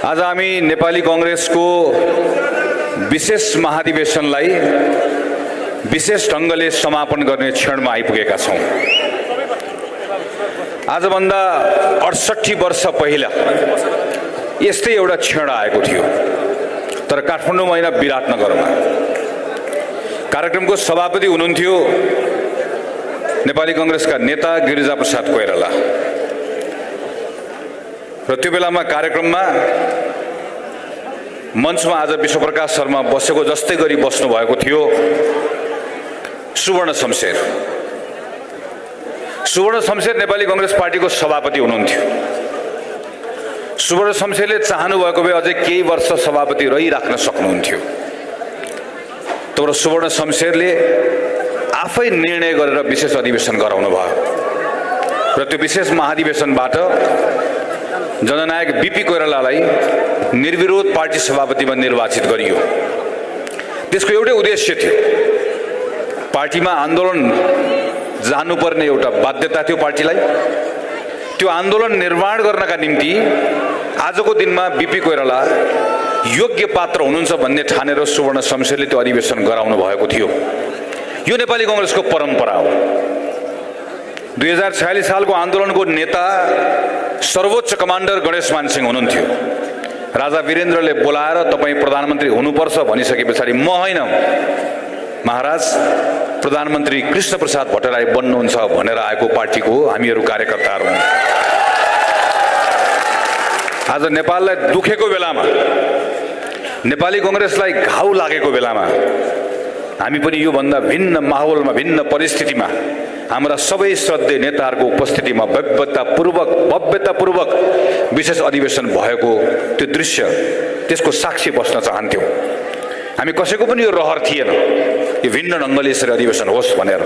आज हामी नेपाली कांग्रेसको विशेष महाधिवेशनलाई विशेष ढंगले समापन गर्ने क्षणमा आइपुगेका छौं। आजभन्दा 68 वर्ष पहिला यस्तै एउटा क्षण आएको थियो, तर काठमाडौँमा हैन, विराटनगरमा। कार्यक्रमको सभापति हुनुहुन्थ्यो नेपाली कांग्रेसका नेता गिरिजाप्रसाद कोइराला र त्यो बेलामा कार्यक्रममा मञ्चमा आज विश्वप्रकाश शर्मा बसेको जस्तै गरी बस्नु भएको थियो सुवर्ण शमशेर। सुवर्ण शमशेर नेपाली कांग्रेस पार्टीको सभापति हुनुहुन्थ्यो। सुवर्ण शमशेरले चाहनु भएको भए अझै केही वर्ष सभापति रहिराख्न सक्नुहुन्थ्यो, तर सुवर्ण शमशेरले आफै निर्णय गरेर विशेष अधिवेशन गराउनु भयो र त्यो विशेष महाधिवेशनबाट जननायक बीपी कोइरालालाई निर्विरोध पार्टी सभापतिमा निर्वाचित गरियो। त्यसको एउटै उद्देश्य थियो, पार्टीमा आन्दोलन जानुपर्ने एउटा बाध्यता थियो पार्टीलाई। त्यो आन्दोलन निर्माण गर्नका निम्ति आजको दिनमा बीपी कोइराला योग्य पात्र हुनुहुन्छ भन्ने ठानेर सुवर्ण शमशेरले त्यो अधिवेशन गराउनु भएको थियो। यो नेपाली कांग्रेसको परम्परा हो। 2046 सालको आन्दोलनको नेता सर्वोच्च कमान्डर गणेश मानसिंह हुनुहुन्थ्यो। राजा वीरेन्द्रले बोलाएर तपाई प्रधानमन्त्री हुनुपर्छ भनिसके पछाडि म होइन महाराज प्रधानमन्त्री कृष्ण प्रसाद भट्टराई बन्नुहुन्छ भनेर आएको पार्टीको हामीहरू कार्यकर्ताहरू हुन्। आज नेपाललाई दुखेको बेलामा, नेपाली कांग्रेसलाई घाउ लागेको बेलामा हामी पनि यो भन्दा भिन्न माहौलमा, भिन्न परिस्थितिमा हाम्रा सबै श्रद्धेय नेताहरूको उपस्थितिमा भव्यतापूर्वक विशेष अधिवेशन भएको त्यो दृश्य, त्यसको साक्षी बस्न चाहन्थ्यौं। हामी कसैको पनि यो रहर थिएन यो भिन्न ढंगले यसरी अधिवेशन होस् भनेर।